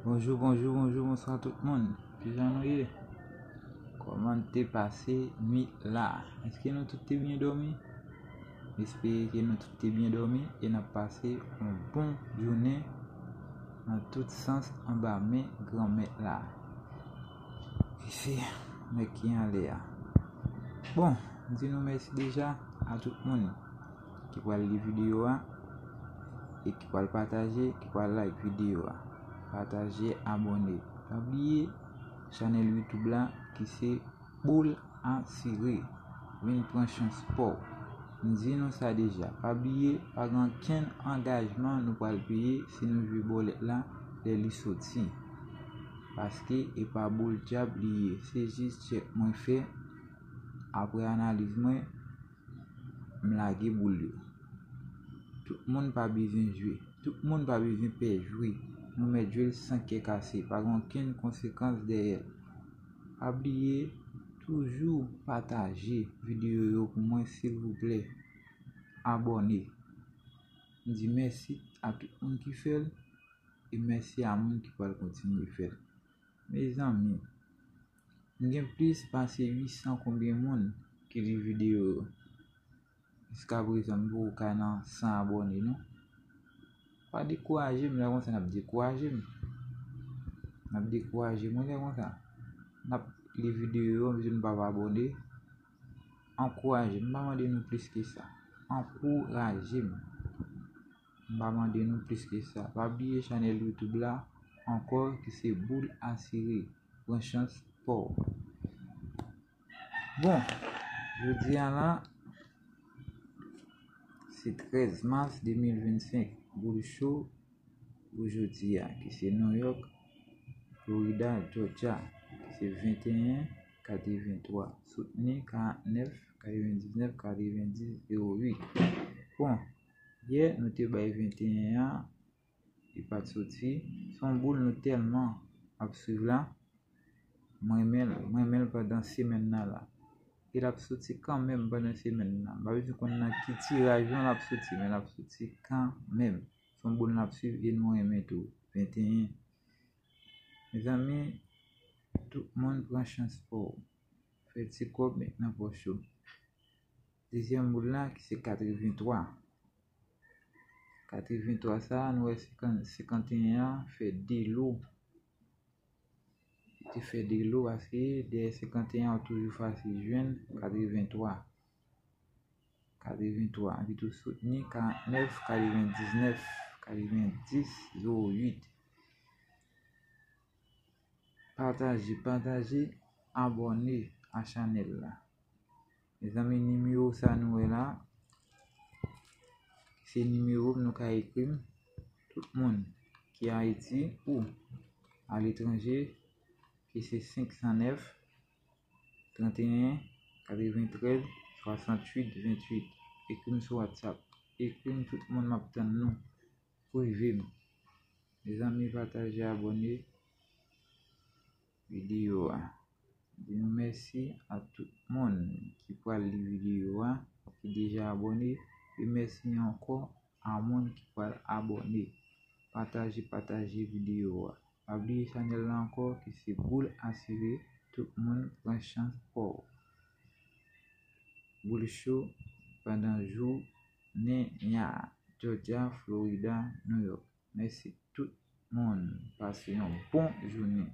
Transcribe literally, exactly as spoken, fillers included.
Bonjou, bonjou, bonjou, bonswa tout moun. Kijan nou ye? Kòman te pase nwit la? Èske nou tout te byen dòmi? M espere ke nou tout te byen dòmi e n ap pase yon bon jounen nan tout sans anba men Granmèt la. Ki se nèg ki anlè a. Bon, m di nou mèsi deja a tout moun ki pral li videyo a e ki pral pataje, ki pral like videyo a. Pataje, abòne. Pa bliye chanèl YouTube la ki se Boul Asire. Vin pran chans pa w. M di nou sa deja. Pa bliye, pa gen okenn angajman nou pral peye si nou jwe bòlèt la lè li soti. Paske e pa boul dyab li ye. Se jis tchèk mwen fè. Apre analiz mwen, m lage boul yo. Tout moun pa bezwen jwe. Tout moun pa bezwen pè jwe. Nou mèt jwe l san kè kase. Pa gen okenn konsekans dèyè l. Pa bliye toujou pataje videyo yo pou mwen, silvouplè. Abòne. M di mèsi a tout moun ki fè l e mèsi a moun ki pral kontinye fè l. Mezanmi, m gen plis pase uit san konbyen moun ki li videyo yo. Jiskaprezan, m poko ka nan san abòne, non. Pa dekouraje m, lè konsa n ap dekouraje m. N ap dekouraje mwen lè konsa. N ap li videyo yo, m di nou pa abòne. Ankouraje m. M pa mande nou plis ke sa. Ankouraje m. M pa mande nou plis ke sa. Pa bliye chanèl YouTube la ankò ki se Boul Asire. Pran chans pa w. Bon, jodi a la, se trèz mas de mil vennsenk. Boul cho pou jodi a, ki se New York, Florida, Georgia, ki se venteyen katreventwa, soutni karantnèf katrevendiznèf katrevendis zewo uit. Bon, yè nou te bay venteyen an, li pa t soti. Se yon boul nou tèlman ap swiv la. Mwen renmen l, mwen renmen l pandan semèn nan la. E l ap soti kanmenm pandan semèn nan. M pa bezwen konn nan ki tiraj non l ap soti, men l ap soti kanmenm. Se yon boul n ap swiv e nou renmen tou. Venteyen. Mezanmi, tout moun pran chans pa w. Fè ti kòb met nan pòch ou. Dezyèm boul la ki se katreventwa. Katreventwa sa a, nou wè senkan-, senkanteyen an fè de lo. Li te fè de lo paske dèyè senkanteyen an ou toujou fasil jwenn katreventwa. Katreventwa. Li tou soutni karantnèf katrevendiznèf katrevendis zewo uit. Pataje, pataje, abòne a chanèl la. Mezanmi, nimewo sa nou wè la, se nimewo m nou ka ekri m. Tout moun ki Ayiti ou aletranje, ki se senk san nèf, tranteyen, katreventrèz, swasanntuit, venntuit. Ekri m sou WhatsApp. Ekri m, tout moun, m ap tann nou. Prive m. Mezanmi, pataje, abòne videyo a. Di nou mèsi a tout moun ki pral li videyo a, ki deja abòne, e mèsi ankò a moun ki pral abòne. Pataje, pataje videyo a. Pa bliye chanèl la ankò ki se Boul Asire, tout moun pran chans pa w. Boul cho pandan jounen an, Georgia, Florida, New York. Mèsi tout moun. Pase yon bon jounen.